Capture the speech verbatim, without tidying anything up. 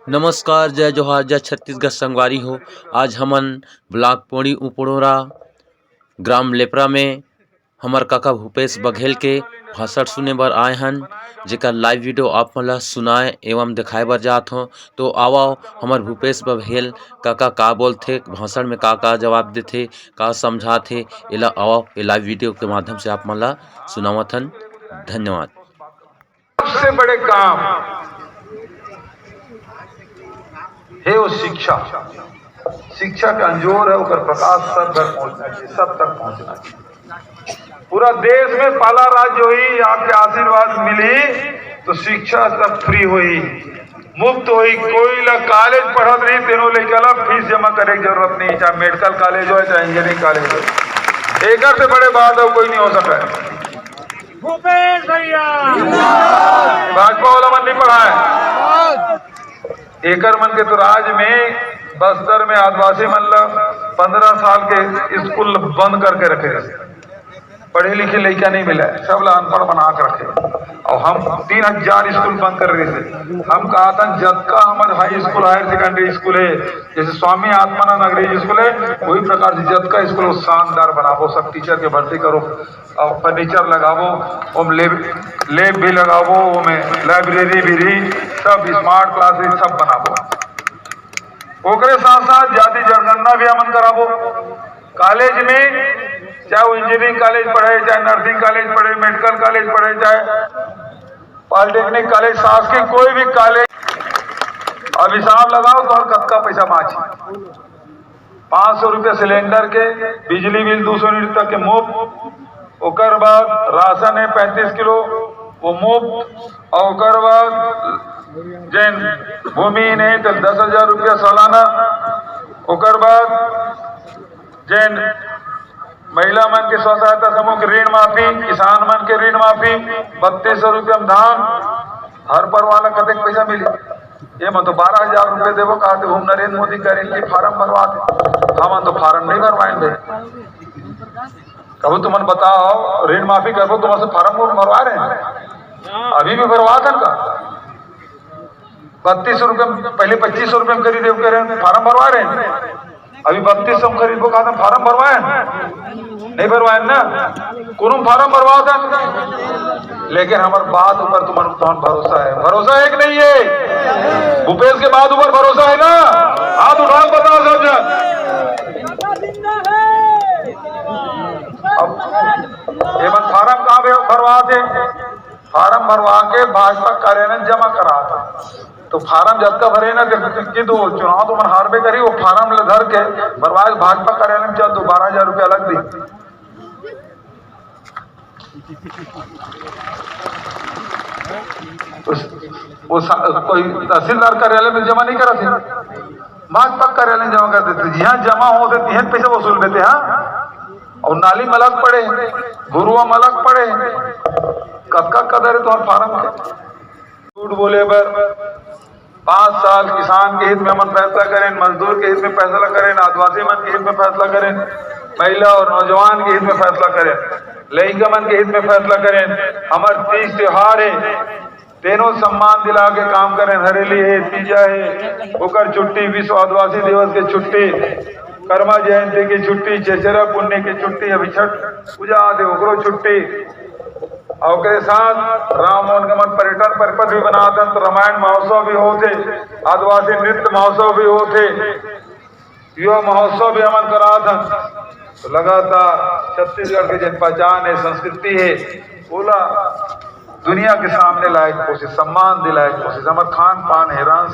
नमस्कार, जय जोहार, जय छत्तीसगढ़ संगवारी हो। आज हमन ब्लॉक पोड़ी उपड़ोरा, ग्राम लेपरा में हमर काका भूपेश बघेल के भाषण सुने बर आए हन, जेकर लाइव वीडियो आप मन ला सुनाए एवं दिखाए बर जात हों। तो आवव, हमर भूपेश बघेल काका का बोलथे, भाषण में का का जवाब देथे, का समझाथे, एला आवव, ये लाइव वीडियो के माध्यम से आप मन ला सुनावत हन। धन्यवाद। सबसे बड़े काम हे वो शिक्षा। शिक्षा का अंजोर है, ओकर प्रकाश सब घर पहुंचना चाहिए, सब तक पहुंचना चाहिए। पूरा देश में पहला राज्य होही, आपके आशीर्वाद मिली तो शिक्षा तक फ्री होही, मुफ्त होही। कोई ला कॉलेज पढ़त नहीं, तेनो लइका ला फीस जमा करे के जरूरत नहीं, चाहे मेडिकल कॉलेज हो, चाहे इंजीनियरिंग कॉलेज हो। एकर से बड़े बात और कोई नहीं हो सका है। भूपेश भैया। भाजपा वाला मन नहीं पढ़ाए। एकर मन के तो राज में बस्तर में आदिवासी मन ला पंद्रह साल के स्कूल बंद करके रखे रहे, पढ़े लिखे लइका नहीं मिला, सब ला अनपढ़ बना के रखे। और हम तीन हजार स्कूल बंद कर रहे थे। हम कहा था, जतका हमर high school, higher secondary school है, जैसे स्वामी आत्मानंद अंग्रेजी स्कूल है, वही प्रकार से जतका स्कूल शानदार बनाबो, सब टीचर के भर्ती करो, और फर्नीचर लगाबो, ओम लैब, लैब भी लगाबो, ओमे लाइब्रेरी भी रही, सब स्मार्ट क्लास भी सब बनाबो। ओकरे साथ साथ जाति जनगणना भी हमन कराबो। कॉलेज में, चाहे वो इंजीनियरिंग कॉलेज पढ़े, चाहे नर्सिंग कॉलेज पढ़े, मेडिकल कॉलेज पढ़े, चाहे पॉलिटेक्निक कॉलेज, शासकीय कोई भी कॉलेज, अब हिसाब लगाओ तो कतका पैसा बाँची। पाँच सौ रुपया सिलेंडर के, बिजली बिल दो सौ यूनिट तक के मुफ्त, ओकर बाद राशन है पैंतीस किलो, वो मुफ्त, और ओकर बाद जैन भूमिहीन है तो दस हजार रुपया सालाना, ओकर बाद जैन महिला मन के स्व सहायता समूह के ऋण माफी, किसान मन के ऋण माफी, बत्तीस सौ रुपया में धान, हर परवार ला कतेक पैसा मिली? ये मन तो बारह हजार रुपया देबो कहा थे, हम नरेंद्र मोदी गारंटी फार्म भरवा दे, हमन तो फार्म नहीं भरवाए बे। कबो तुमन बताओ, ऋण माफी करबो, तुमन से फार्म भरवा रहे हैं, अभी भी भरवा था का? बत्तीस सौ रुपये में, पहले पच्चीस सौ रुपये में खरीदे, कह रहे हैं, फार्म भरवा रहे हैं। अभी बत्तीस सौ में खरीदबो कहा था, फार्म भरवाए हैं? नहीं भरवाए ना? कोनो फार्म भरवा था? लेकिन हमार बात ऊपर तुम्हार, तुम्हार भरोसा है, भरोसा है कि नहीं है? भूपेश के बात ऊपर भरोसा है ना? हाथ उठा के बताओ सब जन। अब ये मन फार्म कहाँ पे भरवा थे? फार्म भरवा के भाजपा कार्यालय में जमा करा था। तो फार्म जतका भरे ना, कि तो चुनाव तो मन हारबे करी, वो फार्म ले धर के भरवा के भाजपा कार्यालय में चल दो, बारह हजार रुपया लग दी। उस, वो सा-, कोई तहसीलदार कार्यालय में जमा नहीं करा थे, भाजपा कार्यालय में जमा कर देते, जहाँ जमा होते तिहें पैसा वसूल देते। हाँ, और नाली में अलग पड़े, घुरुआ में अलग पड़े, कतका कदर है तुम्हारे फार्म के? झूठ बोले बर। पाँच साल किसान के हित में हमन फैसला करेन, मजदूर के हित में फैसला करेन, आदिवासी मन के हित में फैसला करेन, महिला और नौजवान के हित में फैसला करेन, लइका मन के हित में फैसला करेन। हमर तीज त्योहार है, तेनो सम्मान दिला के काम करेन। हरेली है, तीजा है, ओकर छुट्टी, विश्व आदिवासी दिवस के छुट्टी, कर्मा जयंती की छुट्टी, चेचरा पुन्नी की छुट्टी, अभी छठ पूजा आदि ओकरो छुट्टी। और ओकरे साथ राम भवन के मन पर्यटन परिपथ भी बनात हन, तो रामायण महोत्सव भी होथे, आदिवासी नृत्य महोत्सव भी होथे, युवा महोत्सव भी हमन करात हन। तो लगातार छत्तीसगढ़ के जेन पहचान है, संस्कृति है, ओला दुनिया के सामने लाए के कोशिश, सम्मान दिलाए के कोशिश, हमर खान पान है, रहन